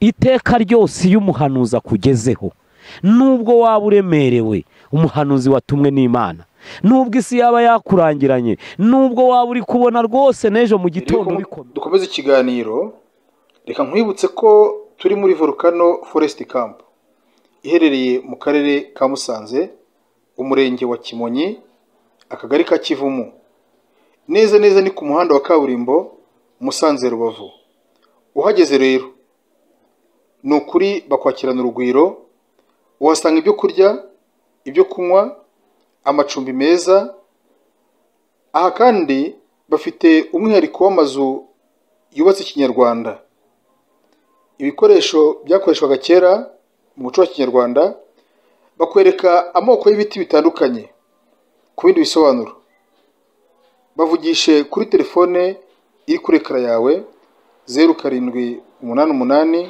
Iteka ryose iyo umuhanuzi akugezeho, nubwo waba uremerewe, umuhanuzi watumwe n'Imana, nubwo isi yaba yakurangiranye, nubwo waba uri kubona rwose n'ejo mu gitondo bikomeye. Dukomeze ikiganiro, reka nkwibutse ko turi muri Volcano Forest Camp iherereye mu karere ka Musanze, umurenge wa Kimonyi, akagari ka Kivumu, neza neza ni ku muhanda wa kaburimbo Musanze Rubavu. Uhageze rero ni ukuri bakwakirana urugwiro, uhasanga ibyo kurya, ibyo kunywa, amacumbi meza. Aha kandi bafite umwihariko w'amazu yubatse kinyarwanda, ibikoresho byakoreshwaga kera mu muco wa kinyarwanda. Bakwereka amoko y'ibiti bitandukanye. Ku bindi bisobanuro bavugishe kuri telefone iri kuri ekara yawe, 0788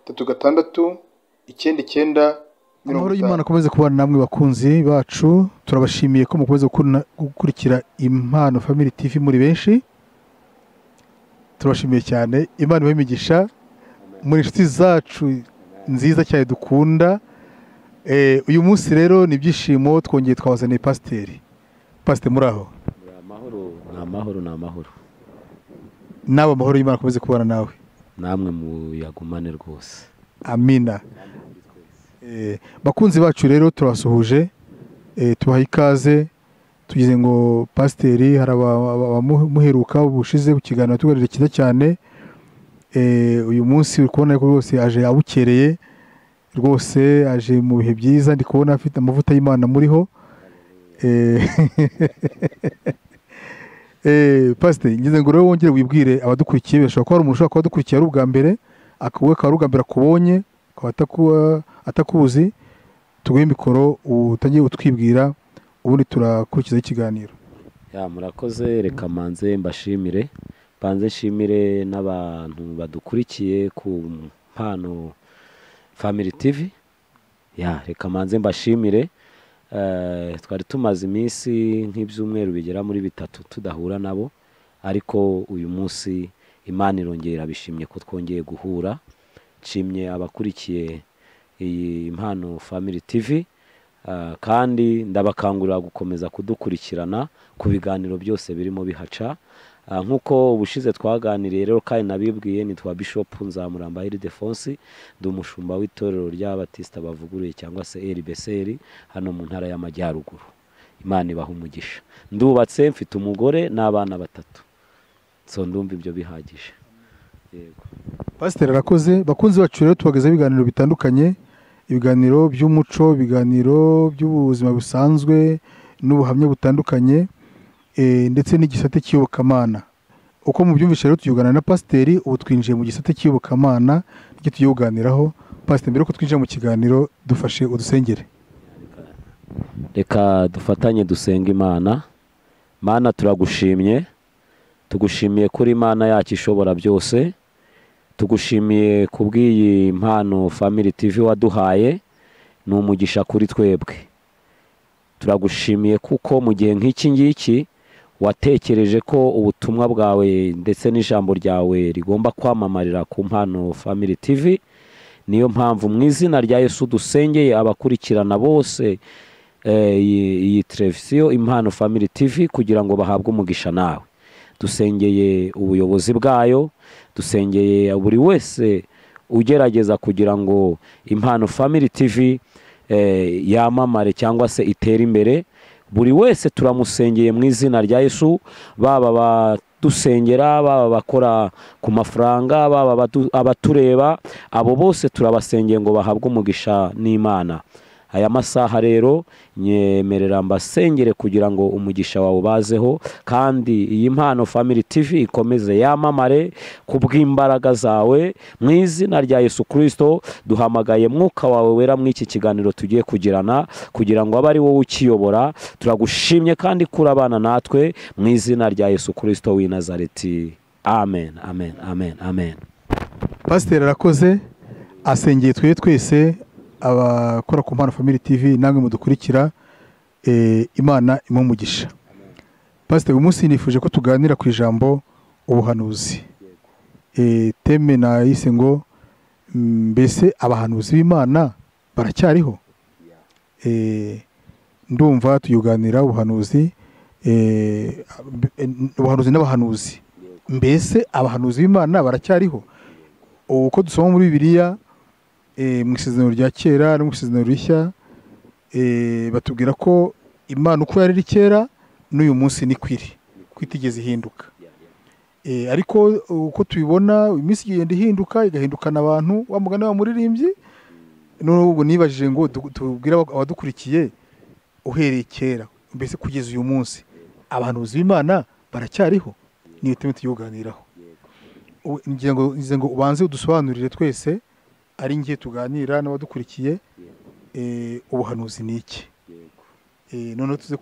36 99 Amahoro 50. y'Imana akomeze kubana namwe bakunzi bacu. Turabashimiye ko mukomeza gukurikira Impano Family TV muri benshi. Turabashimiye cyane, Imana ibahe imigisha, muri inshuti zacu nziza cyane dukunda. Uyu munsi rero ni ibyishimo, twongeye twabazaniye pasiteri. Pasiteri, muri aho? Amahoro ni amahoro ni amahoro. Nawe amahoro y'Imana akomeze kubana nawe. Namwe muyagumane rwose. Amina. Bakunzi bacu rero turabasuhuje, tubaha ikaze. Tugize ngo pasiteri hari abamuheruka ubushize ku kiganiro tuganira cyiza cyane. Uyu munsi uri kubona ko rwose aje abukereye, rwose aje mu bihe byiza, ndi kubona afite amavuta y'Imana muriho. Pasiteri, ngize ngo rero wongere wibwire abadukurikiye. Bishobora kuba hari umuntu ushobora kuba adukurikiye ari ubwa mbere, akaba ari ubwa mbere akubonye, akaba atakuzi. Tuguhe mikoro utangiye utwibwira, ubundi turakurikizaho ikiganiro. Ya, murakoze. Reka manze mbashimire, banze nshimire n'abantu badukurikiye ku Mpano Family TV. Ya, reka manze mbashimire. Twari tumaze iminsi nk'ibyumweru bigera muri 3 tudahura nabo, ariko uyu munsi Imana irongera bishimye ko twongeye guhura. Nshimye abakurikiye iyi Impano Family TV, kandi ndabakangurira gukomeza kudukurikirana ku biganiro byose birimo bihaca. Nk'uko ubushize twaganiriye rero kandi nabibwiye, nitwa Bishop Nzamuramba Ildefonse, ndi umushumba w'itorero ry'Ababatista bavuguruye cyangwa se RBCR hano mu ntara y'Amajyaruguru. Imana ibaha umugisha. Ndubatse, mfite umugore n'abana 3. So ndumva ibyo bihagije. Yego. Pasiteri arakoze. Bakunzi bacu rero tubagezaho ibiganiro bitandukanye, ibiganiro by'umuco, ibiganiro by'ubuzima busanzwe n'ubuhamya butandukanye, ndetse n'igisate cy'iyobokamana. Uko mubyumvishe rero tuyoganira na pasiteri, ubu twinjiye mu gisate cy'iyobokamana nicyo tugiye kuganiraho. Pasiteri, mbere yuko twinjira mu kiganiro dufashe udusengere. Reka dufatanye dusenga Imana. Mana, turagushimye, tugushimiye kuri Imana yacu ishobora byose, tugushimiye kubw'iyi Mpano Family TV waduhaye, ni umugisha kuri twebwe. Turagushimiye kuko mu gihe nk'iki ngiki watekereje ko ubutumwa bwawe ndetse n'ijambo ryawe rigomba kwamamarira ku Mpano Family TV. Niyo mpamvu mu izina rya Yesu dusengeye abakurikirana bose iyi televiziyo Impano Family TV kugira ngo bahabwe umugisha nawe. Dusengeye ubuyobozi bwayo, dusengeye buri wese ugerageza kugira ngo Impano Family TV yamamare cyangwa se itere imbere. Buri wese turamusengeye mu izina rya Yesu, baba badusengera, baba bakora ku mafaranga, baba abatureba, abo bose turabasengeye ngo bahabwe umugisha n'Imana. Aya masaha rero nyemerera mbasengere kugira ngo umugisha wawe ubazeho, kandi iyi Mpano Family TV ikomeze yamamare kubw'imbaraga zawe mu izina rya Yesu Kristo. Duhamagaye mwuka wawe wera mu iki kiganiro tugiye kugirana kugira ngo abe ari wowe ukiyobora. Turagushimye kandi kurabana natwe mu izina rya Yesu Kristo w'i Nazareti. Amen, amen, amen, amen. Pasiteri arakoze, asengeye twe twese abakora ku Mpano Family TV namwe mudukurikira, Imana imuhe. Pasiteri, uyu munsi nifuje ko tuganira ku ijambo ubuhanuzi. Thème nayise ngo Mbese abahanuzi b'Imana baracyariho? Ndumva tuyuganira ubuhanuzi, ubuhanuzi n'abahanuzi. Mbese abahanuzi b'Imana baracyariho? Uko dusoma muri Bibiliya, mu isezerano rya kera no mu isezerano rishya, batubwira ko Imana uko yari iri kera n'uyu munsi ni kwiri, ko itigeze ihinduka. Ariko uko tubibona iminsi igenda ihinduka, igahindukana abantu, wa mugani wa muririmbyi. Nubwo nibajije ngo tubwire abadukurikiye, uhereye kera mbese kugeza uyu munsi abahanuzi b'Imana baracyariho? Niyo teme tuyoganiraho. Ngira ngo ubanze udusobanurire twese, ari ngiye tuganira n'abadukurikiye, ubuhanuzi ni iki? Noneho tuze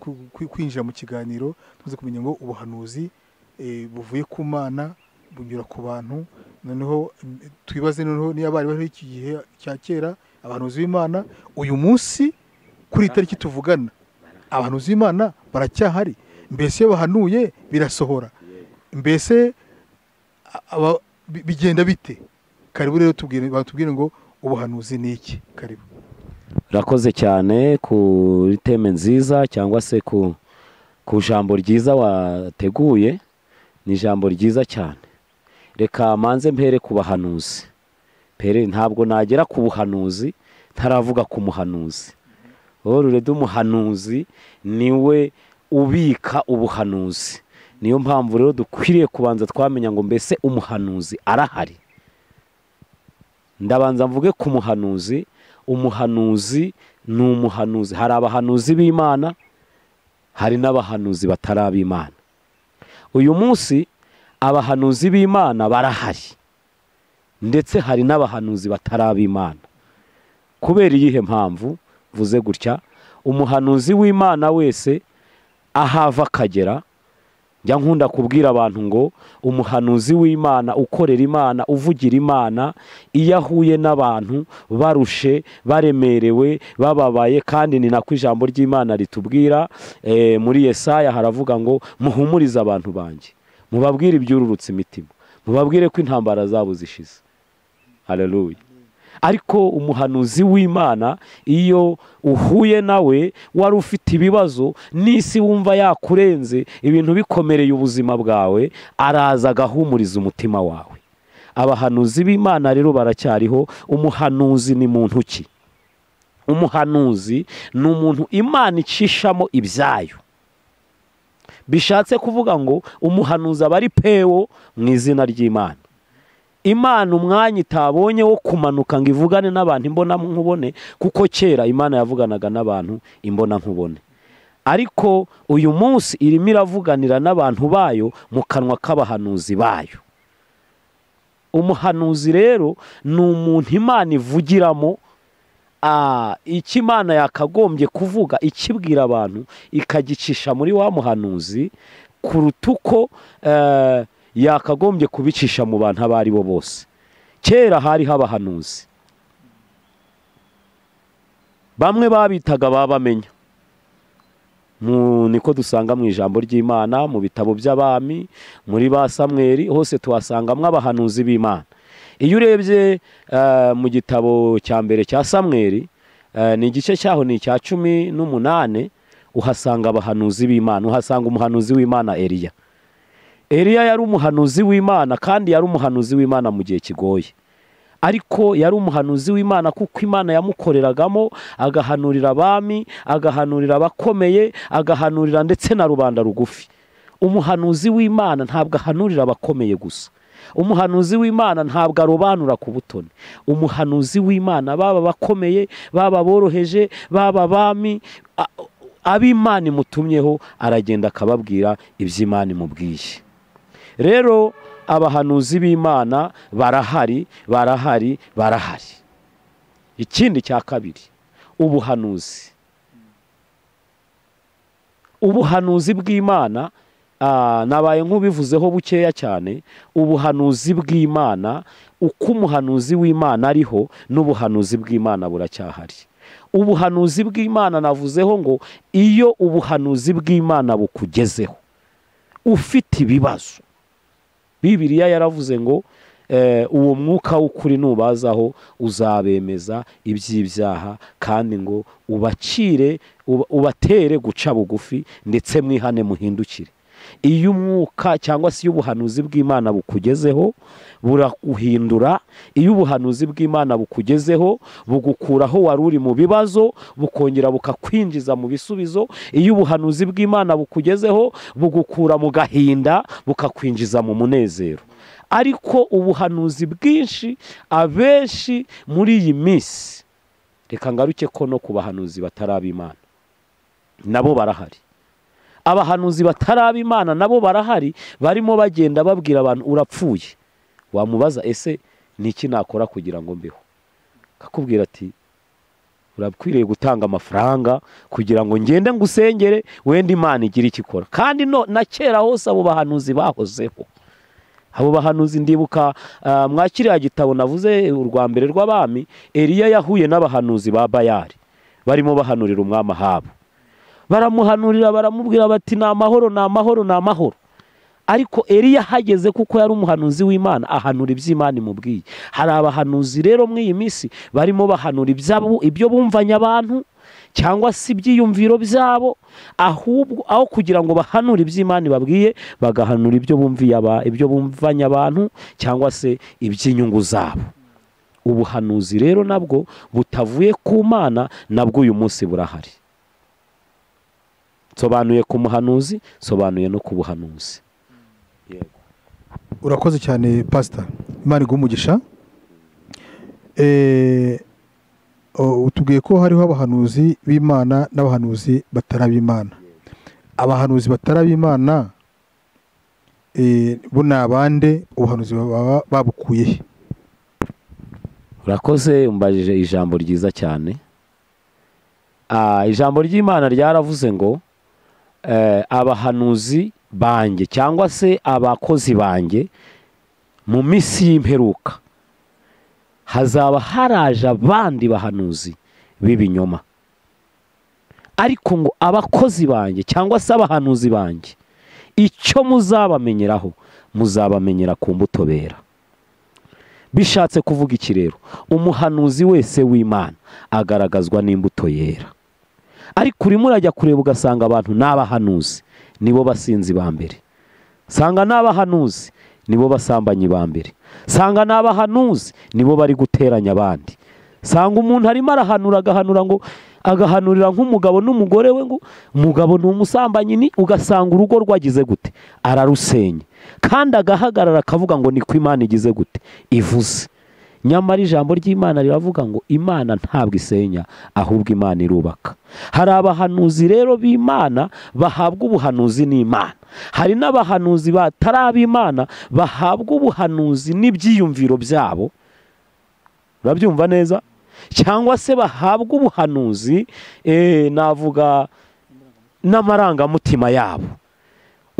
kwinjira mu kiganiro, tuze kumenya ngo ubuhanuzi buvuye ku Mana bunyura ku bantu. Noneho twibaze noneho niba bari bariho iki gihe cya kera abahanuzi b'Imana, uyu munsi kuri itariki tuvugana abahanuzi b'Imana baracyahari? Mbese iyo bahanuye birasohora? Mbese bigenda bite? Karibu rero batubwire ngo ubuhanuzi ni iki. Karibu. Urakoze cyane ku teme nziza, cyangwa se ku jambo ryiza wateguye. Ni ijambo ryiza cyane. Reka manze mpere ku bahanuzi. Pere ntabwo nagera ku buhanuzi ntaravuga ku muhanuzi. Orure umuhanuzi niwe ubika ubuhanuzi. Niyo mpamvu rero dukwiriye kubanza twamenya ngo mbese umuhanuzi arahari. Ndabanza mvuge ku muhanuzi. Umuhanuzi ni umuhanuzi. Hari abahanuzi b'Imana, hari n'abahanuzi batari ab'Imana. Uyu munsi abahanuzi b'Imana barahari, ndetse hari n'abahanuzi batari ab'Imana. Kubera iyihe mpamvu mvuze gutya? Umuhanuzi w'Imana wese ahava akagera, njya nkunda kubwira abantu ngo umuhanuzi w'Imana ukorera Imana, uvugira Imana, iyo ahuye n'abantu barushe, baremerewe, bababaye, kandi ni nako ijambo ry'Imana ritubwira. Muri Yesaya haravuga ngo muhumurize abantu banjye, mubabwire ibyururutse imitima, mubabwire ko intambara zabo zishize. Haleluya. Ariko umuhanuzi w'Imana iyo uhuye nawe wari ufite ibibazo n'isi wumva yakurenze, ibintu bikomereye ubuzima bwawe, araza agahumuriza umutima wawe. Abahanuzi b'Imana rero baracyariho. Umuhanuzi ni muntu ki? Umuhanuzi ni umuntu Imana icishamo ibyayo. Bishatse kuvuga ngo umuhanuzi aba ari pewo mu izina ry'Imana. Imana umwanya itabonye wo kumanuka ngo ivugane n'abantu imbona nkubone, kuko kera Imana yavuganaga n'abantu imbona nkubone. Ariko uyu munsi irimo iravuganira n'abantu bayo mu kanwa k'abahanuzi bayo. Umuhanuzi rero ni umuntu Imana ivugiramo, icyo Imana yakagombye kuvuga ikibwira abantu ikagicisha muri wa muhanuzi, kuruta uko yakagombye kubicisha mu bantu abo ari bo bose. Kera hari abahanuzi, bamwe babitaga babamenya, niko dusanga mu ijambo ry'Imana, mu bitabo by'abami, muri ba Samweli, hose tuhasangamo abahanuzi b'Imana. Iyo urebye mu gitabo cya mbere cya Samweli, ni igice cyaho ni icya 18, uhasanga abahanuzi b'Imana, uhasanga umuhanuzi w'Imana Eliya. Eliya yari umuhanuzi w'Imana, kandi yari umuhanuzi w'Imana mu gihe kigoye. Ariko yari umuhanuzi w'Imana kuko Imana yamukoreragamo, agahanurira abami, agahanurira abakomeye, agahanurira ndetse na rubanda rugufi. Umuhanuzi w'Imana ntabwo ahanurira abakomeye gusa. Umuhanuzi w'Imana ntabwo arobanura ku butoni. Umuhanuzi w'Imana baba bakomeye, baba boroheje, baba bami, ab'Imana imutumyeho aragenda akababwira iby'Imana imubwiye. Rero abahanuzi b'Imana barahari, barahari, barahari. Ikindi cya kabiri, ubuhanuzi. Ubuhanuzi bw'Imana, nabaye nk'ubivuzeho bukeya cyane. Ubuhanuzi bw'Imana, uko umuhanuzi w'Imana ariho n'ubuhanuzi bw'Imana buracyahari. Ubuhanuzi bw'Imana navuzeho ngo iyo ubuhanuzi bw'Imana bukugezeho ufite ibibazo, Bibiliya yaravuze ngo uwo mwuka w'ukuri nubazaho uzabemeza iby'ibyaha, kandi ngo ubacire ubatere guca bugufi, ndetse mwihane muhindukire. Iyo umwuka cyangwa se ubuhanuzi bw'Imana bukugezeho buraguhindura. Iyo ubuhanuzi bw'Imana bukugezeho bugukuraho wari uri mu bibazo, bukongera bukakwinjiza mu bisubizo. Iyo ubuhanuzi bw'Imana bukugezeho bugukura mu gahinda bukakwinjiza mu munezero. Ariko ubuhanuzi bwinshi abenshi muri iyi minsi, reka ngaruke ko no ku bahanuzi bataraba Imana nabo barahari. Abahanuzi bataraba Imana nabo barahari, barimo bagenda babwira abantu urapfuye. Wamubaza ese niki nakora kugira ngo mbeho? Akakubwira ati urakwiriye gutanga amafaranga kugira ngo ngende ngusengere wenda Imana igira ikikora. Kandi no na kera hose abo bahanuzi bahozeho. Abo bahanuzi ndibuka mwakiriya gitabo navuze urwa mbere rw'abami, Eliya yahuye n'abahanuzi ba Bayali barimo bahanurira umwami Ahabu. Baramuhanurira baramubwira bati ni amahoro, ni amahoro, ni amahoro. Ariko Eliya hageze kuko yari umuhanuzi w'Imana ahanura iby'Imana imubwiye. Hari abahanuzi rero muri iyi minsi barimo bahanura ibyo bumvanye abantu cyangwa se ibyiyumviro byabo, ahubwo aho kugira ngo bahanure iby'Imana ibabwiye bagahanura ibyo bumviye ibyo bumvanye abantu cyangwa se iby'inyungu zabo. Ubuhanuzi rero nabwo butavuye ku Mana nabwo uyu munsi burahari. Sobanuye ku muhanuzi, sobanuye no ku buhanuzi. Yego. Urakoze cyane Pastor. Imana iguhe umugisha. Utubwiye ko hariho abahanuzi b'Imana n'abahanuzi bataraba Imana. Abahanuzi bataraba Imana bo ni abande? Ubuhanuzi baba babukuye he? Urakoze, umbajije ijambo ryiza cyane. Ijambo ry'Imana ryaravuze ngo abahanuzi banjye cyangwa se abakozi banjye mu minsi y'imperuka hazaba haraje abandi bahanuzi b'ibinyoma. Ariko ngo abakozi banjye cyangwa se abahanuzi banjye icyo muzabamenyeraho, muzabamenyera ku mbuto bera. Bishatse kuvuga iki rero? Umuhanuzi wese w'Imana agaragazwa n'imbuto yera. Ariko urimo urajya kureba ugasanga abantu n'abahanuzi nibo basinzi ba mbere, sanga n'abahanuzi nibo basambanyi ba mbere, sanga n'abahanuzi nibo bari guteranya abandi. Sanga umuntu arimo arahanura agahanura ngo agahanurira nk'umugabo n'umugore we ngo umugabo ni umusambanyi, ni ugasanga urugo rwagize gute, ararusenye. Kandi agahagarara akavuga ngo niko Imana igize gute, ivuze. Nyamara ijambo ry'Imana riravuga ngo Imana ntabwo isenya, ahubwo Imana irubaka. Hari abahanuzi rero b'Imana bahabwa ubuhanuzi n'Imana, hari n'abahanuzi bataraba Imana bahabwa ubuhanuzi n'ibyiyumviro byabo. Urabyumva neza? Cyangwa se bahabwa ubuhanuzi navuga n'amarangamutima yabo.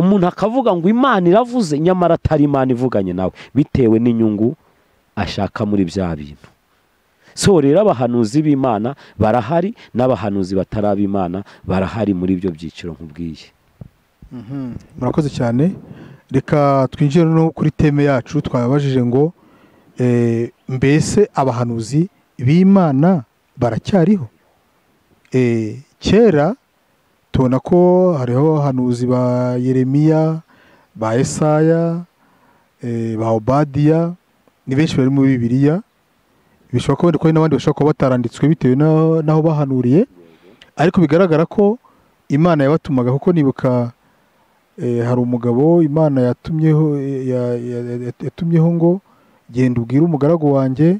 Umuntu akavuga ngo Imana iravuze, nyamara atari Imana ivuganye nawe, bitewe n'inyungu ashaka muri bya bintu. So rero abahanuzi b'Imana barahari n'abahanuzi bataraba Imana barahari muri ibyo byiciro nkubwiye. Murakoze cyane. Reka twinjire no kuri teme yacu twababajije ngo mbese abahanuzi b'Imana baracyariho? Kera tubona ko hariho abahanuzi ba Yeremiya, ba Esaya, ba Obadiya, ni benshi bari muri Bibiliya. Bishoboka ko n'abandi bashobora kuba bataranditswe bitewe n'aho bahanuriye, ariko bigaragara ko Imana yabatumaga. Kuko nibuka hari umugabo Imana yatumyeho yatumyeho ngo genda ubwire umugaragu wanjye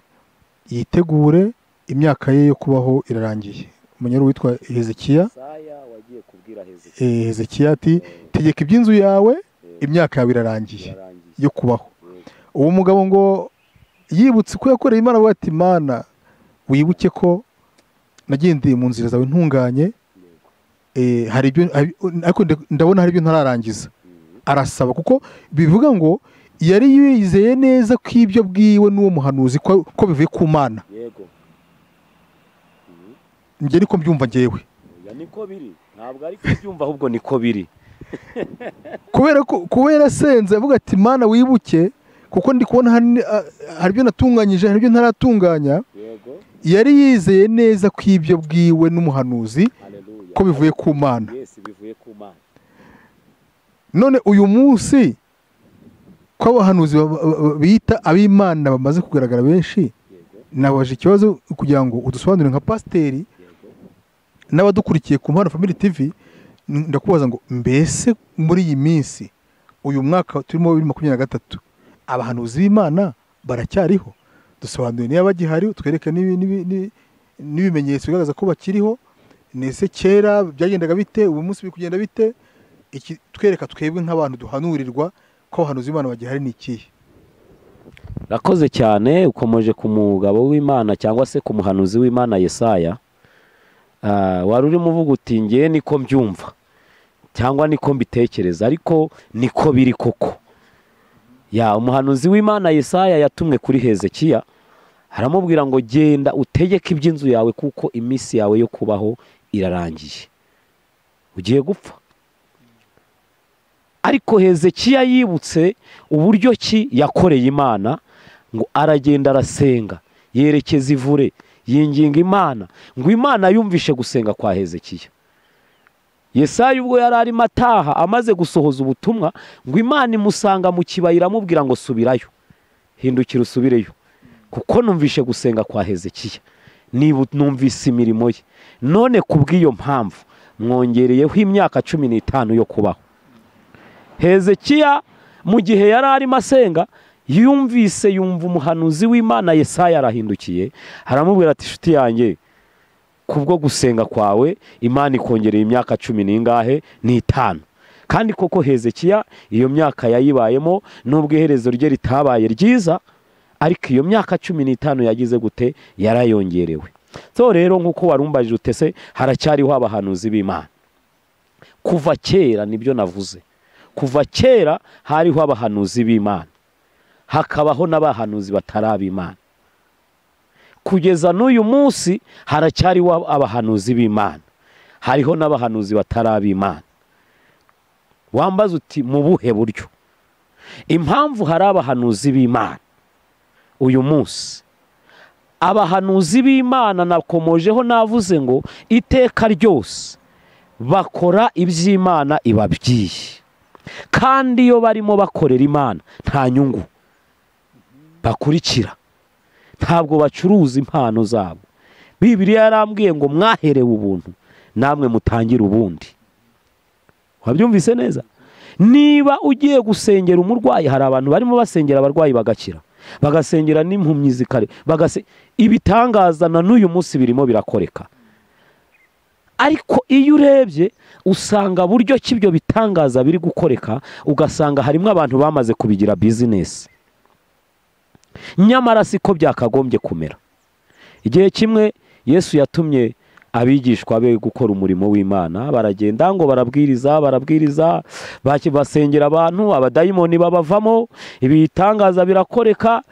yitegure, imyaka ye yo kubaho irarangiye. Umunyaru witwa Hezekiya, Hezekiya ati tegeka iby'inzu yawe, imyaka yawe irarangiye yo kubaho. Uwo mugabo ngo yibutse ko yakoreye Imana, avuga ati Imana wibuke ko nagendeye mu nzira zawe ntunganye, hari ibyo ariko ndabona hari ibyo ntararangiza. Arasaba, kuko bivuga ngo yari yizeye neza ko ibyo bwiwe n'uwo muhanuzi ko bivuye ku Mana. Yego. Njye niko mbyumva njyewe. Niko biri, ntabwo ari kubyumva ahubwo niko biri. Kubera ko kubera senze avuga ati Mana wibuke Kuko ndi kubona hari ibyo natunganyije, hari ibyo ntaratunganya. Yari yizeye neza ko ibyo bwiwe n'umuhanuzi ko bivuye ku Mana. None uyu munsi ko abahanuzi bita ab'Imana bamaze kugaragara benshi, nabaje ikibazo kugira ngo udusobanurire nka pasiteri n'abadukurikiye ku Mpano Family TV. Ndakubaza ngo mbese muri iyi minsi, uyu mwaka turimo 2023, abahanuzi b'Imana baracyariho? Dusobanure niba bagihari, twereke n'ibimenyetso bigaragaza ko bakiriho. Nese kera byagendaga bite, ubu munsi biri kugenda bite? Iki twereka twebwe nk'abantu duhanurirwa ko abahanuzi b'Imana bagihari ni ikihe? Rakoze cyane, ukomeje ku mugabo w'Imana cyangwa se ku muhanuzi w'Imana Yesaya. Wari urimo uvuga uti ngiye niko mbyumva cyangwa niko mbitekereza, ariko niko biri koko. Ya umuhanuzi w'Imana Yesaya yatumwe kuri Hezekiya, aramubwira ngo genda utegeke iby'inzu yawe kuko iminsi yawe yo kubaho irarangiye, ugiye gupfa. Ariko Hezekiya yibutse uburyo ki yakoreye Imana, ngo aragenda arasenga, yerekeza ivure, yinginga Imana, ngo Imana yumvishe gusenga kwa Hezekiya. Yesaya ubwo yari arimo ataha amaze gusohoza ubutumwa, ngo Imana imusanga mu kibaya iramubwira ngo subirayo, hindukira usubireyo, kuko numvishe gusenga kwa Hezekiya, numvise imirimo ye. None kubw'iyo mpamvu mwongereyeho imyaka 15 yo kubaho. Hezekiya mu gihe yari arimo asenga yumvise, yumva umuhanuzi w'Imana Yesaya arahindukiye, aramubwira ati shuti yanjye, kubwo gusenga kwawe Imana ikongereye imyaka 15. Kandi koko Hezekiya iyo myaka yayibayemo, nubwo iherezo rye ritabaye ryiza, ariko iyo myaka 15 yagize gute? Yarayongerewe. So rero nkuko warumbajije utese haracyariho abahanuzi b'Imana. Kuva kera, nibyo navuze, kuva kera hariho abahanuzi b'Imana, hakabaho n'abahanuzi batarab'Imana. Kugeza n'uyu munsi haracyariho abahanuzi b'Imana, hariho n'abahanuzi batarab'Imana. Wambaza uti mu buhe buryo? Impamvu hari abahanuzi b'Imana uyu munsi, abahanuzi b'Imana nakomojeho navuze ngo iteka ryose bakora iby'Imana ibabwiye, kandi iyo barimo bakorera Imana nta nyungu bakurikira, ntabwo bacuruza impano zabo. Bibiliya yarambwiye ngo mwaherewe ubuntu namwe mutangire ubundi. Wabyumvise neza? Niba ugiye gusengera umurwayi, hari abantu barimo basengera abarwayi bagakira, bagasengera n'impumyi zikare, ibitangaza na n'uyu munsi birimo birakoreka. Ariko iyo urebye usanga buryo kibyo bitangaza biri gukoreka, ugasanga harimo abantu bamaze kubigira business. Nyamara siko byakagombye kumera. Igihe kimwe Yesu yatumye abigishwa be gukora umurimo w'Imana, baragenda ngo barabwiriza, basengera abantu, abadayimoni babavamo, ibitangaza birakoreka.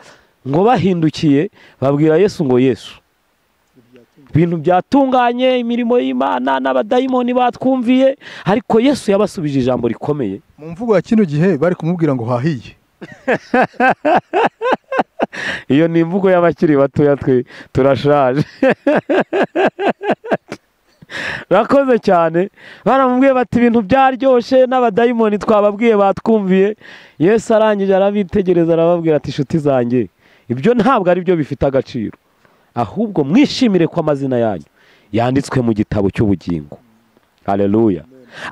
Ngo bahindukiye babwira Yesu ngo Yesu, ibintu byatunganye, imirimo y'Imana n'abadayimoni batwumviye. Ariko Yesu yabasubije ijambo rikomeye. Mu mvugo ya kino gihe bari kumubwira ngo hahiye. Iyo ni imvugo y'abakiri batoya, twe turashaje. Rakoze cyane. Baramubwiye bati ibintu byaryoshye n'abadayimoni twababwiye batwumviye. Yesu arangije arabitegereza arababwira ati inshuti zanjye, ibyo ntabwo ari byo bifite agaciro, ahubwo mwishimire ko amazina yanyu yanditswe mu gitabo cy'ubugingo. Haleluya.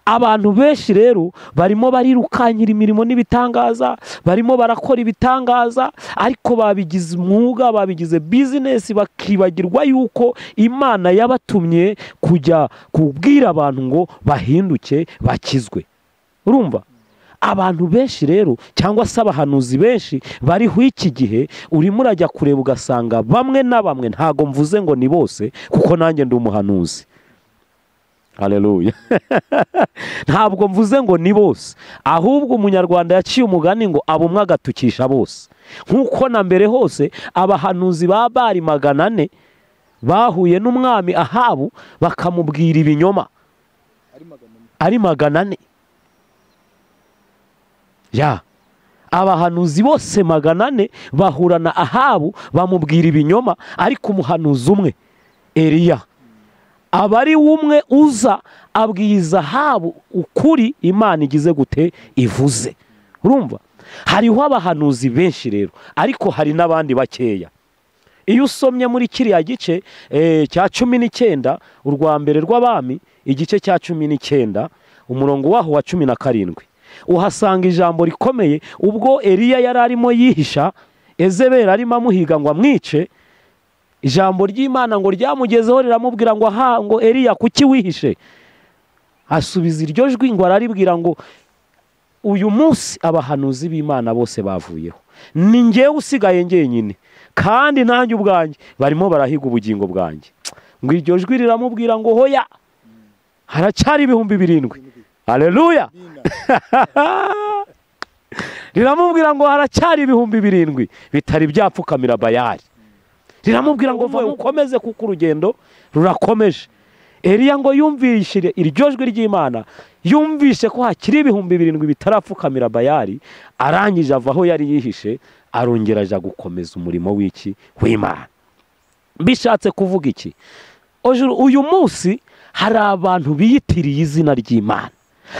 Abantu benshi rero barimo barirukanyira imirimo n'ibitangaza, barimo barakora ibitangaza, ariko babigize umwuga, babigize business, bakibagirwa yuko Imana yabatumye kujya kubwira abantu ngo bahinduke bakizwe. Urumva? Abantu benshi rero cyangwa se abahanuzi benshi bariho iki gihe, urimo urajya kureba ugasanga bamwe na bamwe, ntago mvuze ngo ni bose kuko nanjye ndi umuhanuzi. Haleluya. Ntabwo mvuze ngo ni bose, ahubwo umunyarwanda yaciye umugani ngo abumwe agatukisha bose. Nkuko na mbere hose abahanuzi ba Bali 400 bahuye n'umwami Ahabu bakamubwira ibinyoma ari 400. Ya Abahanuzi bose 400 bahura na Ahabu bamubwira ibinyoma, ariko umuhanuzi umwe Eliya abari umwe uza abwiza Ahabu ukuri Imana igize gute ivuze. Urumva hariho abahanuzi benshi rero, ariko hari n'abandi bakeya. Iyo usomye muri kiriya gice cya 19 urwa mbere rw'abami, igice cya 19 umurongo waho wa 17, uhasanga ijambo rikomeye. Ubwo Eliya yari arimo yihisha, Ezebeli arimo amuhiga ngo amwice, ijambo ry'Imana ngo ryamugezeho riramubwira ngo aha, ngo Eliya kuki wihishe? Asubiza iryo jwi ngo araribwira ngo uyu munsi abahanuzi b'Imana bose bavuyeho, ni njyewe usigaye njyenyine, kandi nanjye ubwanjye barimo barahiga ubugingo bwanjye. Ngo iryo jwi riramubwira ngo hoya, haracyari 7,000. Haleluya. Riramubwira ngo haracyari 7,000 bitari byapfukamira Bayali. Riramubwira ngo vayo ukomeze kuko urugendo rurakomeje. Eliya ngo yumvishire iryo jwi ry'Imana, yumvishe ko hakiri 7,000 bitarapfukamira Bayali, arangije ava aho yari yihishe, arongera aja gukomeza umurimo w'iki w'Imana. Bishatse kuvuga iki? Uyu munsi hari abantu biyitiriye izina ry'Imana,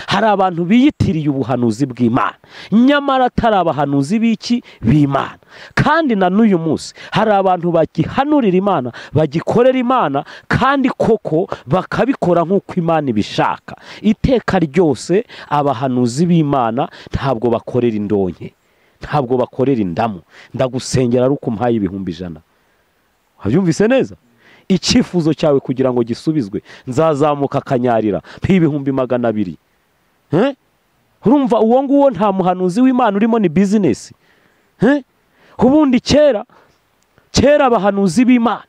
hari abantu biyitiriye ubuhanuzi bw'Imana, nyamara atari abahanuzi b'iki b'Imana. Kandi na n'uyu munsi hari abantu bagihanurira Imana, bagikorera Imana, kandi koko bakabikora nk'uko Imana ibishaka. Iteka ryose abahanuzi b'Imana ntabwo bakorera indonke, ntabwo bakorera indamu. Ndagusengera ari uko umpaye 100,000. Wabyumvise neza? Icyifuzo cyawe kugira ngo gisubizwe, nzazamuka akanyarira 200,000. Urumva uwo nguwo nta muhanuzi w'Imana urimo, ni business. Ubundi kera abahanuzi b'Imana,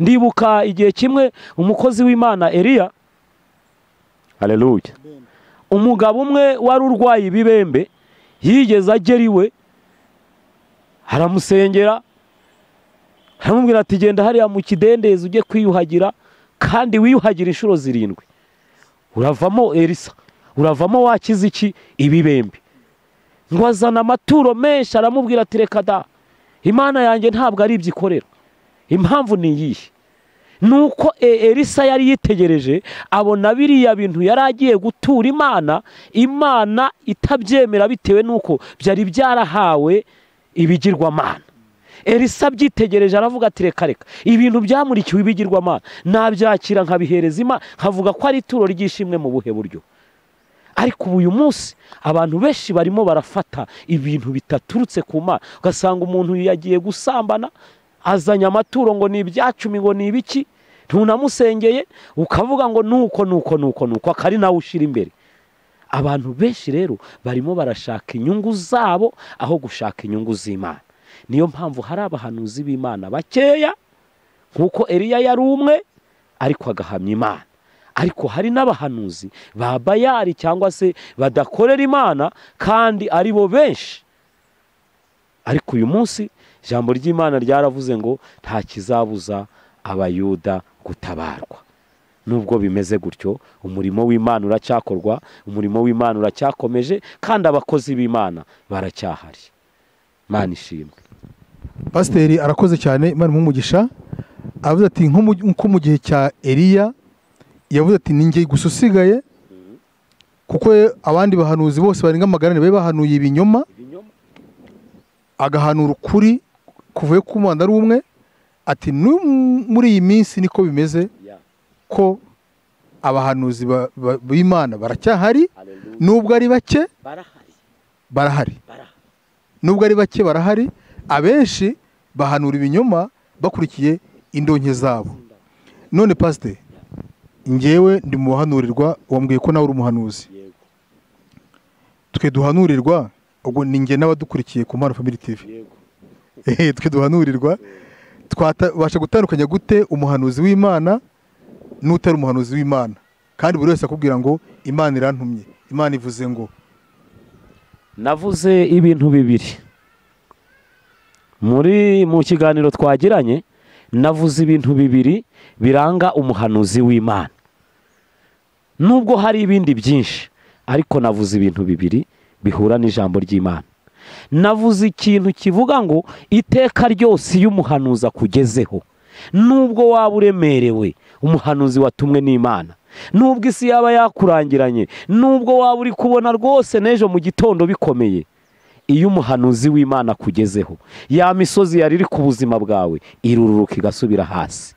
ndibuka igihe kimwe umukozi w'Imana Eliya, haleluya, umugabo umwe wari urwaye ibibembe yigeze agera iwe, aramusengera, aramubwira ati genda hariya mu kidendezi ujye kwiyuhagira, kandi wiyuhagira inshuro 7, uravamo Elisa, uravamo wakize iki ibibembe. Ngo azana amaturo menshi, aramubwira ati reka da, Imana yanjye ntabwo ari ibyo ikorera. Impamvu ni iyihe? Nuko Elisa yari yitegereje abona biriya bintu yari agiye gutura Imana, Imana itabyemera bitewe nuko byari byarahawe ibigirwamana. Elisa abyitegereje aravuga ati reka reka, ibintu byamurikiwe ibigirwamana nabyakira nkabihereza Imana, nkavuga ko ari ituro ry'ishimwe mu buhe buryo? Ariko uyu munsi abantu benshi barimo barafata ibintu bitaturutse ku Mana, ugasanga umuntu yagiye gusambana azanye amaturo ngo ni ibyacumi ngo ni ibiki, ntunamusengeye ukavuga ngo nuko nuko nuko nuko, akari nawe ushira imbere. Abantu benshi rero barimo barashaka inyungu zabo aho gushaka inyungu z'Imana. Niyo mpamvu hari abahanuzi b'Imana bakeya, nkuko Eliya yari umwe ariko agahamya Imana. Ariko hari n'abahanuzi ba Bayali cyangwa se badakorera Imana kandi ari bo benshi. Ariko uyu munsi ijambo ry'Imana ryaravuze ngo nta kizabuza abayuda gutabarwa. Nubwo bimeze gutyo, umurimo w'Imana uracyakorwa, umurimo w'Imana uracyakomeje, kandi abakozi b'Imana baracyahari. Imana ishimwe. Pasiteri arakoze cyane, Imana imuhe. Avuze ati nko mu gihe cya Eliya, yavuze ati ninjye gusa usigaye, kuko abandi bahanuzi bose barenga 400 bari bahanuye ibinyoma, agahanura ukuri kuvuye ku Mana ari umwe. Ati muri iyi minsi niko bimeze, ko abahanuzi b'Imana baracyahari, nubwo ari bake barahari, nubwo ari bake barahari. Abenshi bahanura ibinyoma bakurikiye indonke zabo. None pasiteri, njyewe ndi mu bahanurirwa, wambwiye ko nawe uri umuhanuzi. Twe duhanurirwa, ubwo ni njye n'abadukurikiye ku Mpano Family TV, twe duhanurirwa twabasha gutandukanya gute umuhanuzi w'Imana n'utari umuhanuzi w'Imana? Kandi buri wese akubwira ngo Imana irantumye, Imana ivuze ngo. Navuze ibintu bibiri mu kiganiro twagiranye. Navuze ibintu bibiri biranga umuhanuzi w'Imana. Nubwo hari ibindi byinshi, ariko navuze ibintu bibiri bihura n'ijambo ry'Imana. Navuze ikintu kivuga ngo iteka ryose iyo umuhanuzi akugezeho, nubwo waba uremerewe, umuhanuzi watumwe n'Imana, nubwo isi yaba yakurangiranye, nubwo waba uri kubona rwose n'ejo mu gitondo bikomeye, iyo umuhanuzi w'Imana akugezeho, ya misozi yari iri ku buzima bwawe irururuka igasubira hasi,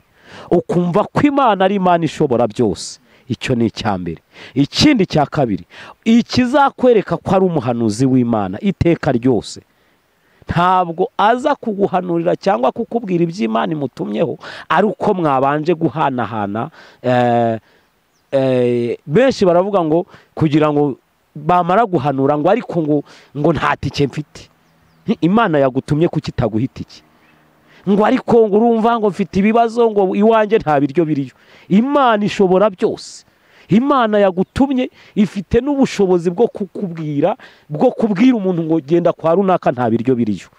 ukumva ko Imana ari Imana ishobora byose. Icyo ni icya mbere. Ikindi cya kabiri, ikizakwereka ko ari umuhanuzi w'Imana iteka ryose, ntabwo aza kuguhanurira cyangwa kukubwira iby'Imana imutumyeho ari uko mwabanje guhanahana. Benshi baravuga ngo kugira ngo bamara guhanura ngo ariko ngo nta tike mfite. Imana yagutumye kuki itaguha itike? Ngo ariko ngo urumva ngo mfite ibibazo, ngo iwanjye nta biryo biriyo. Imana ishobora byose. Imana yagutumye ifite n'ubushobozi bwo kukubwira, bwo kubwira umuntu ngo genda kwa runaka nta biryo biriyo.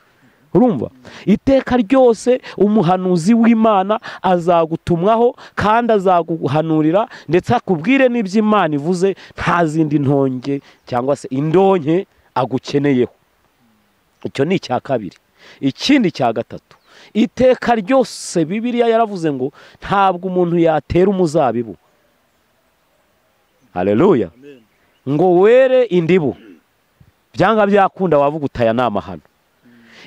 Urumva? Iteka ryose umuhanuzi w'Imana azagutumwaho kandi azaguhanurira, ndetse akubwire n'iby'Imana ivuze, nta zindi ntonge cyangwa se indonke agukeneyeho. Icyo ni icya kabiri. Ikindi cya gatatu, iteka ryose Bibiliya yaravuze ngo ntabwo umuntu yatera umuzabibu, haleluya, ngo were indibu, byanga byakunda wavuga utaya namahano.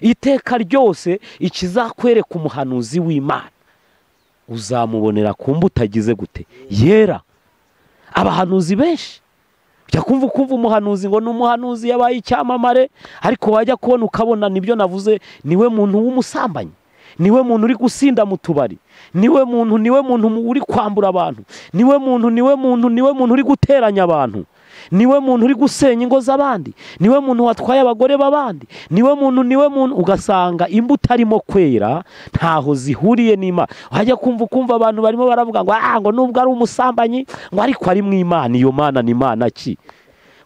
Iteka ryose ikizakwereka umuhanuzi w'Imana uzamubonera ku mbuto agize gute? Yera. Abahanuzi benshi ujya kumva ukumva umuhanuzi ngo ni umuhanuzi yabaye icyamamare, ariko wajya kubona ukabona nibyo navuze, niwe muntu w'umusambanyi, niwe muntu uri gusinda mu tubari, niwe muntu uri kwambura abantu, niwe muntu uri guteranya abantu, niwe muntu uri gusenya ingo z'abandi, niwe muntu watwaye abagore b'abandi, niwe muntu. Ugasanga imbuto arimo kwera ntaho zihuriye n'Imana. Wajya kumva ukumva abantu barimo baravuga ngo ngo nubwo ari umusambanyi ngo ariko ari mu Imana, iyo Mana ni Imana ki?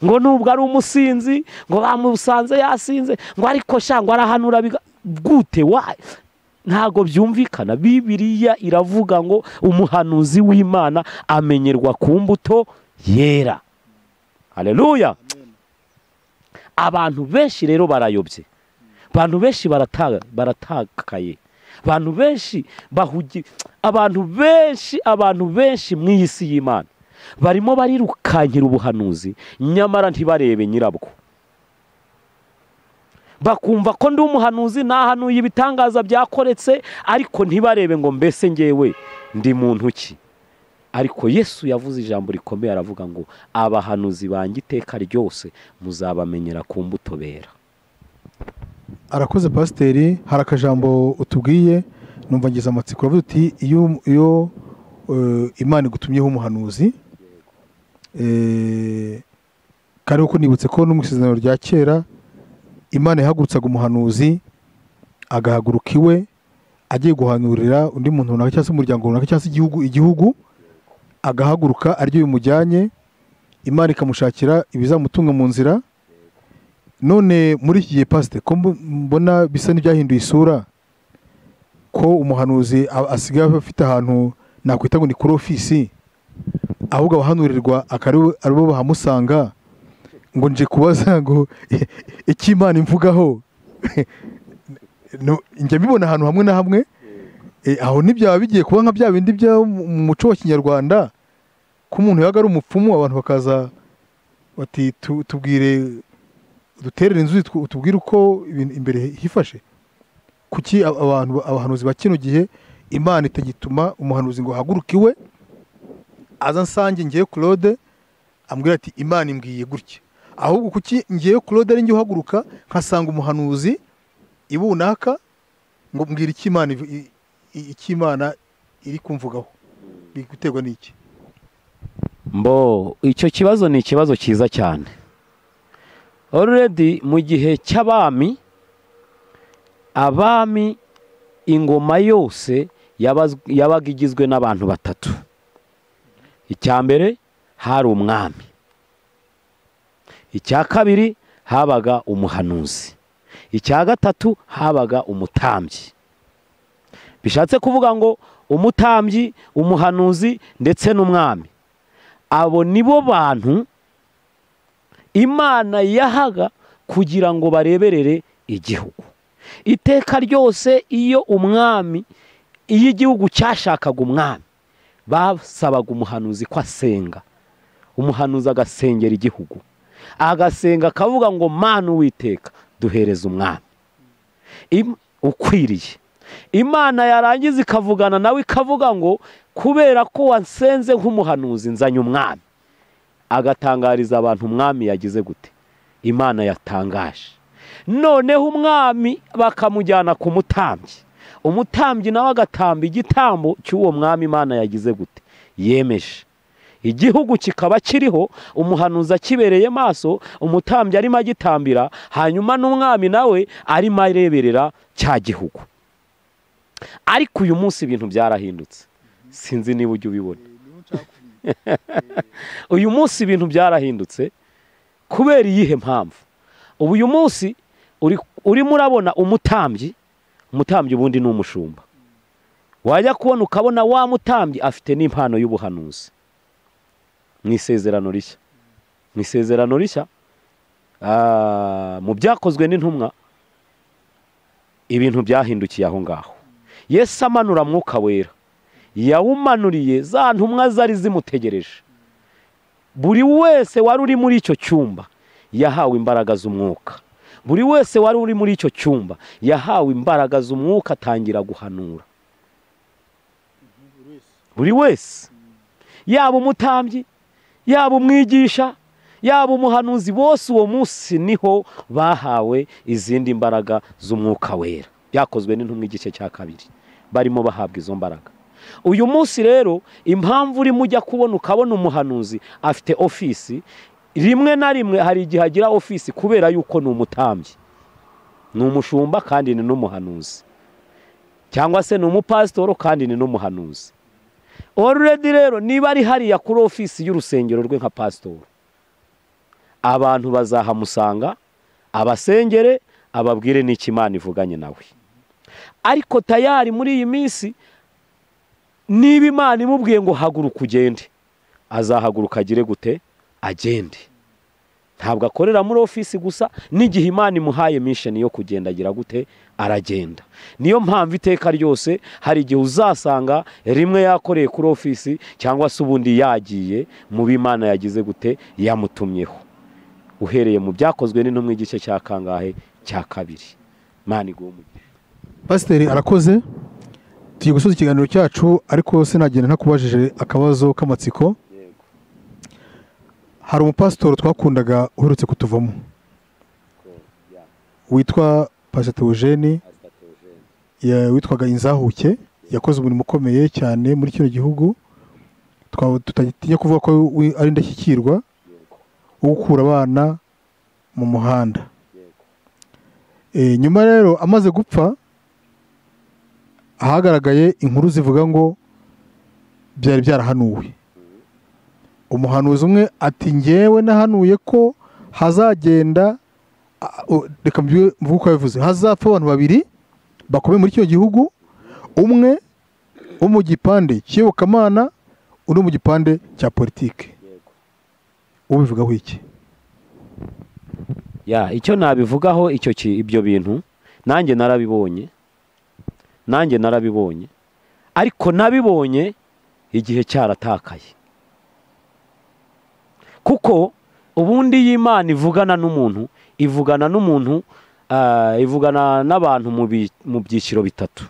Ngo nubwo ari umusinzi ngo bamusanze yasinze ngo ariko sha ngo arahanura gute? Wa ntago byumvikana. Bibiliya iravuga ngo umuhanuzi w'Imana amenyerwa ku mbuto yera. Haleluya. Abantu benshi rero barayobye, abantu benshi baratakaye, abantu benshi bahugi, abantu benshi mu isi y'Imana barimo barirukankira ubuhanuzi, nyamara ntibarebe nyirabwo. Bakumva ko ndi umuhanuzi nahanuye ibitangaza byakoretse, ariko ntibarebe ngo mbese ngewe ndi muntu ki? Ariko Yesu yavuze ijambo rikomeye, aravuga ngo abahanuzi banjye iteka ryose muzabamenyera ku mbuto bera. Arakoze pasiteri, hari akajambo utubwiye numva ngize amatsiko. Uravuga uti iyo Imana igutumyeho umuhanuzi, kandi uko nibutse ko no mu isezerano rya kera Imana yahagurutsaga umuhanuzi agahaguruka iwe agiye guhanurira undi muntu runaka cyangwa se umuryango runaka cyangwa se igihugu, agahaguruka aryo bimujyanye, Imana ikamushakira ibizamutunga mu nzira. None muri iki gihe pasite ko mbona bisa n'ibyahinduye isura, ko umuhanuzi asigaye afite ahantu nakwita ngo ni kuri ofisi, ahubwo abahanurirwa aribo bahamusanga, ngo nje kubaza ngo icyo Imana imvugaho. Njya mbibona ahantu hamwe na hamwe, aho ntibyaba bigiye kuba nka bya bindi byo mu muco wa Kinyarwanda, ko umuntu yabaga ari umupfumu abantu bakaza bati tubwire, duterere inzu, tubwire uko imbere hifashe. Kuki abantu abahanuzi ba kino gihe Imana itagituma umuhanuzi ngo ahaguruke iwe aza nsange ngiye Claude ambwira ati Imana imbwiye gutya, ahubwo kuki ngiye Claude ari ngiye uhaguruka nkasanga umuhanuzi ibunaka ngo mbwira icyo Imana iri kumvugaho? Biguterwa n'iki? Mbo icyo kibazo ni ikibazo cyiza cyane. Already mu gihe cy'abami, abami ingoma yose yabaga igizwe n'abantu batatu. Icya mbere hari umwami, icya kabiri habaga umuhanuzi, icya gatatu habaga umutambyi. Bishatse kuvuga ngo umutambyi, umuhanuzi ndetse n'umwami, abo nibo bantu Imana yahaga Kugira ngo bareberere igihugu. Iteka ryose iyo umwami, iyo igihugu cyashakaga umwami, basabaga umuhanuzi ko asenga. Umuhanuzi agasengera igihugu, agasenga akavuga ngo Mana Uwiteka duhereza umwami ukwiriye. Imana yarangiza ikavugana nawe ikavuga ngo kubera ko wansenze nk'umuhanuzi nzanye umwami. Agatangariza abantu umwami yagize gute, Imana yatangaje. Noneho umwami bakamujyana ku mutambyi, umutambyi nawe agatamba igitambo cy'uwo mwami Imana yagize gute, yemeje. Igihugu kikaba kiriho, umuhanuzi akibereye maso, umutambyi arimo agitambira, hanyuma n'umwami nawe arimo areberera cya gihugu. Ariko uyu munsi ibintu byarahindutse, sinzi niba ujya ubibona. Uyu munsi ibintu byarahindutse kubera iyihe mpamvu? Ubu uyu munsi urimo urabona umutambyi, umutambyi ubundi ni umushumba. Wajya kubona ukabona wa mutambyi afite n'impano y'ubuhanuzi. Mu isezerano rishya, mu isezerano rishya, mu byakozwe n'intumwa, ibintu byahindukiye aho ngaho. Yesu amanura Mwuka Wera, yawumanuriye za ntumwa zari zimutegereje. Buri wese wari uri muri icyo cyumba yahawe imbaraga z'umwuka. Buri wese wari uri muri icyo cyumba yahawe imbaraga z'umwuka, atangira guhanura. Buri wese, yaba umutambyi, yaba umwigisha, yaba umuhanuzi, bose uwo munsi niho bahawe izindi mbaraga z'umwuka wera. Byakozwe n'intumwa igice cya 2, barimo bahabwa izo mbaraga. Uyu munsi rero impamvu urimo ujya kubona ukabona umuhanuzi afite ofisi, rimwe na rimwe hari igihe agira ofisi kubera yuko ni umutambyi, ni umushumba kandi ni n'umuhanuzi, cyangwa se ni umupasitoro kandi ni n'umuhanuzi. Already rero niba ari hariya kuri ofisi y'urusengero rwe nka pasitoro, abantu bazahamusanga abasengere, ababwire n'icyo Imana ivuganye nawe. Ariko tayari muri iyi minsi niba Imana imubwiye ngo haguruka ugende, azahaguruka agire gute? Agende. Ntabwo akorera muri ofisi gusa, n'igihe Imana imuhaye mission yo kugenda agira gute? Aragenda. Niyo mpamvu iteka ryose hari igihe uzasanga rimwe yakoreye kuri ofisi cyangwa se ubundi yagiye mu b'Imana yagize gute? Yamutumyeho. Uhereye mu byakozwe n'intumwa igice cya kangahe? Cya 2. Imana iguhe umugisha. Pasiteri arakoze. Tugiye gusoza ikiganiro cyacu, ariko sinagenda ntakubajije akabazo k'amatsiko. Hari umupasitori twakundaga uherutse kutuvamo witwa Pastor Theogene, witwaga Inzahuke, yakoze umurimo ukomeye cyane muri kino gihugu. Tutatinya kuvuga ko ari indashyikirwa wo gukura abana mu muhanda. Nyuma rero amaze gupfa ahagaragaye inkuru zivuga ngo byari byarahanuwe. Umuhanuzi umwe ati ngewe nahanuye ko hazagenda, reka mvuge uko yabivuze, hazapfa abantu babiri bakomeye muri kino gihugu, umwe wo mu gipande cy'iyobokamana, undi mu gipande cya politike. Ubivugaho iki? Ya, icyo nabivugaho icyo ibyo bintu nanjye narabibonye, nanjye narabibonye, ariko nabibonye igihe cyaratakaye. Kuko ubundi y'Imana ivugana n'umuntu, ivugana n'umuntu, ivugana n'abantu mu byiciro bitatu.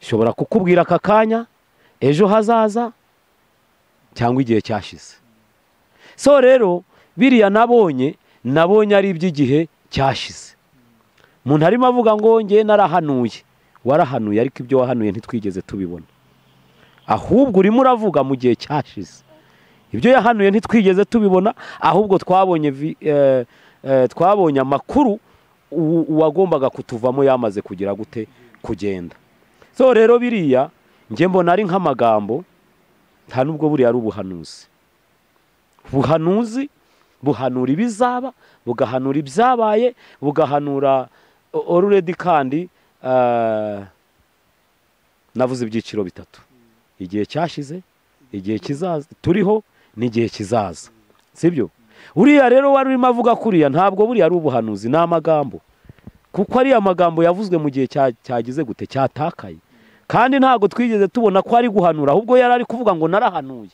Ishobora kukubwira aka kanya, ejo hazaza, cyangwa igihe cyashize. So rero biriya nabonye ari iby'igihe cyashize. Umuntu arimo avuga ngo nge narahanuye, warahanuye ariko ibyo wahanuye ntitwigeze tubibona. Ahubwo urimo uravuga mu gihe cyashize. Ibyo yahanuye ntitwigeze tubibona, ahubwo twabonye twabonye amakuru uwagombaga kutuvamo yamaze kugira gute? Kugenda. So rero biriya nge mbona ari nk'amagambo, nta nubwo buriya ari ubuhanuzi. Buhanuzi buhanura ibizaba, bugahanura ibyabaye, bugahanura already. Kandi navuze ibyiciro bitatu: igihe cyashize, igihe kizaza turiho, n'igihe kizaza, sibyo? Uriya rero wari urimo avuga kuriya ntabwo buriya ari ubuhanuzi, ni amagambo, kuko ariya magambo yavuzwe mu gihe cyagize gute, cyatakaye. Kandi ntabwo twigeze tubona ko ari guhanura, ahubwo yari ari kuvuga ngo narahanuye.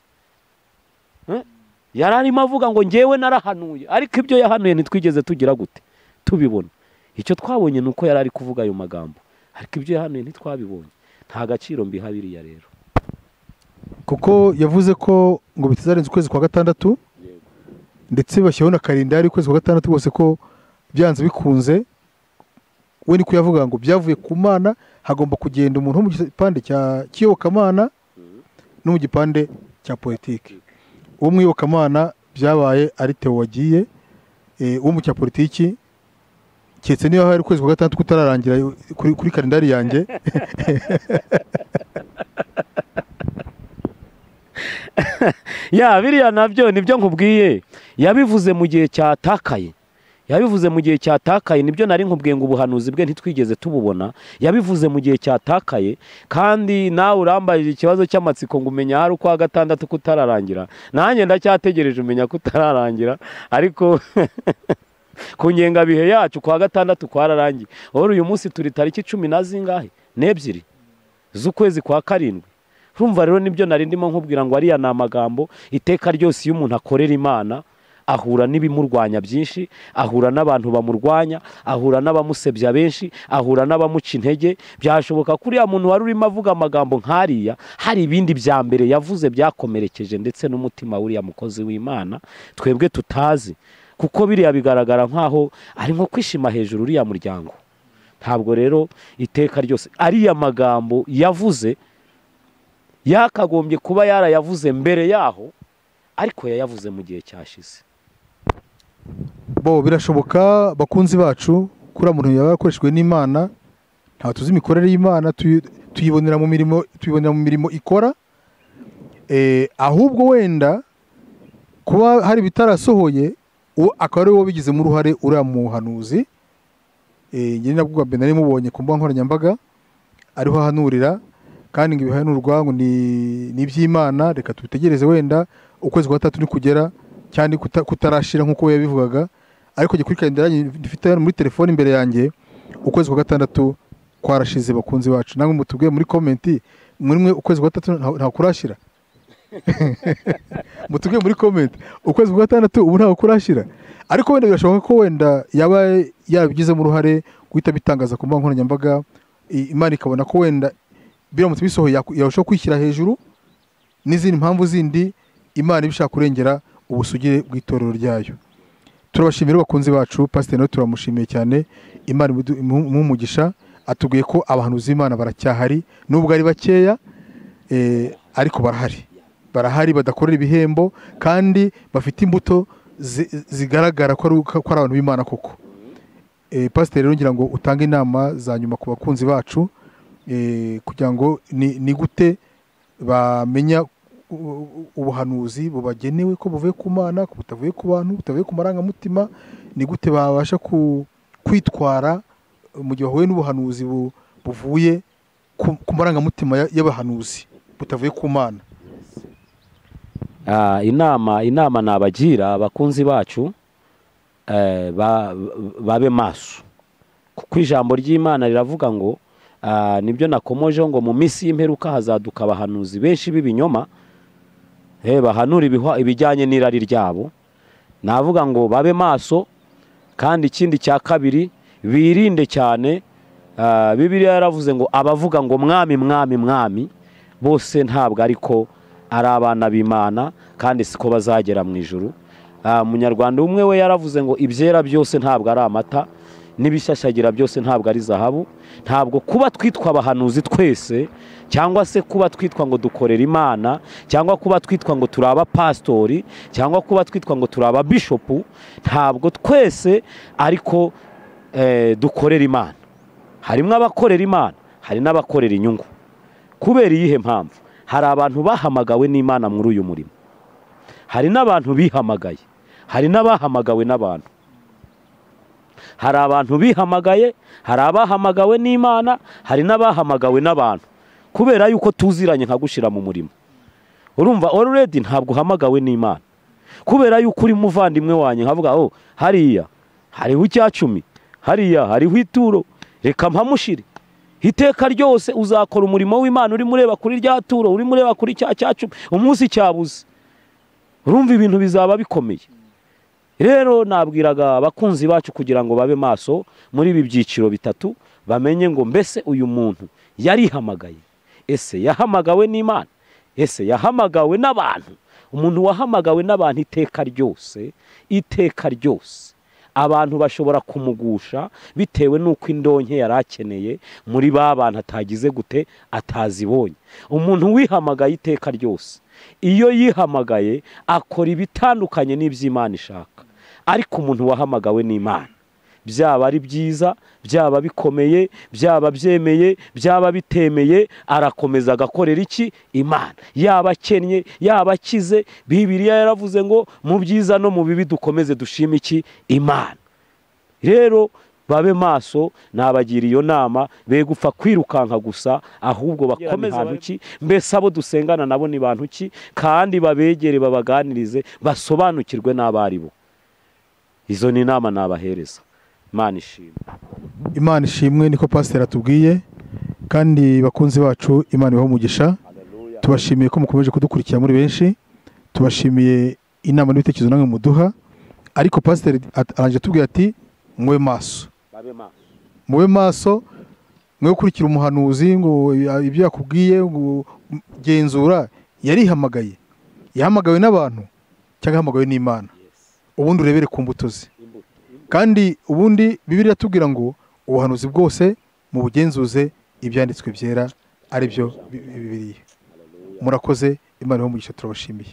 Yari arimo avuga ngo njyewe narahanuye, ariko ibyo yahanuye ntitwigeze tugira gute tubibona. Icyo twabonye ni uko yari ari kuvuga ayo magambo, ariko ibyo yahanuye ntitwabibonye. Nta gaciro mbiha biriya rero, kuko yavuze ko ngo bitazarenza ukwezi kwa gatandatu, ndetse bashyiraho na kalendari ukwezi kwa gatandatu rwose ko byanze bikunze. We niko yavuga ngo byavuye ku Mana, hagomba kugenda umuntu wo mu gipande cya kiyobokamana no mu gipande cya politiki. Uwo mu iyobokamana byabaye ari Theo wagiye, uwo mu cya politiki keretse niba hari ukwezi kwa gatandatu kutararangira kuri kalendari yanjye. Ya biriya nabyo nibyo nkubwiye, yabivuze mu gihe cyatakaye. Yabivuze mu gihe cyatakaye, nibyo nari nkubwiye ngo ubuhanuzi bwe ntitwigeze tububona. Yabivuze mu gihe cyatakaye, kandi nawe urambajije ikibazo cy'amatsiko ngo umenya hari ukwa gatandatu kutararangira. Nanjye ndacyategereje umenya kutararangira, ariko ku ngengabihe yacu kwa gatandatu kwararangiye. Oro uyu munsi turi tariki 12 na zingahe? 2 z'ukwezi kwa 7. Urumva rero nibyo nari ndimo nkubwira ngo ariya ni amagambo. Iteka ryose iyo umuntu akorera Imana ahura n'ibimurwanya byinshi, ahura n'abantu bamurwanya, ahura n'abamusebya benshi, ahura n'abamuca intege. Byashoboka kuriya muntu wari urimo avuga amagambo nkariya, hari ibindi bya mbere yavuze byakomerekeje ndetse n'umutima w'uriya mukozi w'Imana twebwe tutazi, kuko biriya bigaragara nkaho ari nko kwishima hejuru uriya muryango. Ntabwo rero iteka ryose ariya magambo yavuze yakagombye kuba yarayavuze mbere yaho, ariko yayavuze mu gihe cyashize. Bo birashoboka bakunzi bacu, kuri muntu yaba yakoreshejwe n'Imana, nta tuzi imikorere y'Imana, tuyibonera mu mirimo, tuyibonera mu mirimo ikora. Ahubwo wenda kuba hari bitarasohoye akaba ari wo bigizemo uruhare uriya muhanuzi. Njye nabwo bwa nari mubonye ku mbuga nkoranyambaga ariho ahanurira, kandi ngo ibihanurwa ngo ni iby'Imana. Reka tubitegereze wenda ukwezi kwa gatatu nikugera, cyane kutarashira nkuko yabivugaga, ariko njye kuri kalendari ndifite muri telefone imbere yanjye ukwezi kwa gatandatu kwarashize. Bakunzi bacu namwe mutubwiye muri comment, muri mwe ukwezi kwa gatatu nta kurashira. Mutubwiye muri comment ukwezi kwa gatandatu ubu nta kurashira, ariko wenda birashoboka ko wenda yaba yarabigizemo uruhare guhita bitangaza ku mbuga nkoranyambaga, Imana ikabona ko wenda biramutse bisohoye yarushaho kwishyira hejuru n'izindi mpamvu zindi Imana ibishaka kurengera ubusugire bw'itorero ryayo. Turabashimira bakunzi bacu, Pastor nawe turamushimiye cyane, Imana imumugisha. Atubwiye ko abahanuzi b'Imana baracyahari nubwo ari bakeya, ariko barahari, barahari badakorera ibihembo kandi bafite imbuto zigaragara ko ari abantu b'Imana koko. Pastor rero ngira ngo utange inama za nyuma ku bakunzi bacu, kugira ngo ni gute bamenya ubuhanuzi bubagenewe ko buvuye ku Mana, ko butavuye ku bantu, butavuye ku marangamutima. Ni gute babasha kwitwara mu gihe bahuye n'ubuhanuzi buvuye ku marangamutima y'abahanuzi butavuye ku Mana? Inama nabagira abakunzi bacu, babe maso, kuko ijambo ry'Imana riravuga ngo nibyo nakomojeho ngo mu minsi y'imperuka hazaduka abahanuzi benshi b'ibinyoma, bahanura ibijyanye n'irari ryabo. Navuga ngo babe maso, kandi ikindi cya kabiri birinde cyane. Bibiliya yaravuze ngo abavuga ngo mwami mwami mwami bose ntabwo ariko ari abana b'Imana, kandi siko bazagera mu ijuru. Umunyarwanda umwe we yaravuze ngo ibyera byose ntabwo ari amata, n'ibishashagira byose ntabwo ari zahabu. Ntabwo kuba twitwa abahanuzi twese, cyangwa se kuba twitwa ngo dukorera Imana, cyangwa kuba twitwa ngo turi abapastori, cyangwa kuba twitwa ngo turi ababishopu, ntabwo twese ariko dukorera Imana. Harimo abakorera Imana, hari n'abakorera inyungu. Kubera iyihe mpamvu? Hari abantu bahamagawe n'Imana muri uyu murimo, hari n'abantu bihamagaye, hari n'abahamagawe n'abantu. Hari abantu bihamagaye, hari abahamagawe n'Imana, hari n'abahamagawe n'abantu. Kubera yuko tuziranye nkagushira mu murimo, urumva already ntabwo uhamagawe n'Imana. Kubera yuko uri muvandimwe wanjye, nkavuga oh hariya hariho 10, hariya hariho ituro, reka mpamushire. Iteka ryose uzakora umurimo w'Imana uri mureba kuri rya turo, uri mureba kuri cya 10, umunsi cyabuze urumva ibintu bizaba bikomeye. Rero nabwiraga abakunzi bacu kugira ngo babe maso muri ibi byiciro bitatu, bamenye ngo mbese uyu muntu yarihamagaye, ese yahamagawe n'Imana, ese yahamagawe n'abantu. Umuntu wahamagawe n'abantu iteka ryose, iteka ryose abantu bashobora kumugusha bitewe n'uko indonke yarakeneye muri ba bantu atagize gute atazibonye. Umuntu wihamagaye iteka ryose, iyo yihamagaye akora ibitandukanye n'iby'Imana ishaka. Ariko umuntu wahamagawe n'Imana, byaba ari byiza, byaba bikomeye, byaba byemeye, byaba bitemeye, arakomeza agakorera iki? Imana. Yaba akennye, yaba akize, Bibiliya yaravuze ngo mu byiza no mu bibi dukomeze dushime iki? Imana. Rero babe maso, nabagira iyo nama, be gupfa kwirukanka gusa, ahubwo bakomeze bantu ki, mbese abo dusengana nabo ni bantu ki, kandi babegere babaganirize, basobanukirwe n'abari bo. Izo ni inama nabahereza. Imana ishimwe. Imana ishimwe, niko pasiteri atubwiye. Kandi bakunzi bacu, Imana ibahe umugisha. Tubashimiye ko mukomeje kudukurikira muri benshi, tubashimiye inama n'ibitekerezo namwe muduha. Ariko pasiteri arangije atubwira ati mube maso, mube maso, mwe gukurikira umuhanuzi ngo ibyo yakubwiye ngo genzura. Yarihamagaye, yahamagawe n'abantu cyangwa yahamagawe n'Imana? Ubundi urebere ku mbuto ze. Kandi ubundi Bibiliya iratubwira ngo ubuhanuzi bwose mu bugenzuze ibyanditswe byera, ari byo Bibiliya. Murakoze, Imana ibahe umugisha, turabashimiye.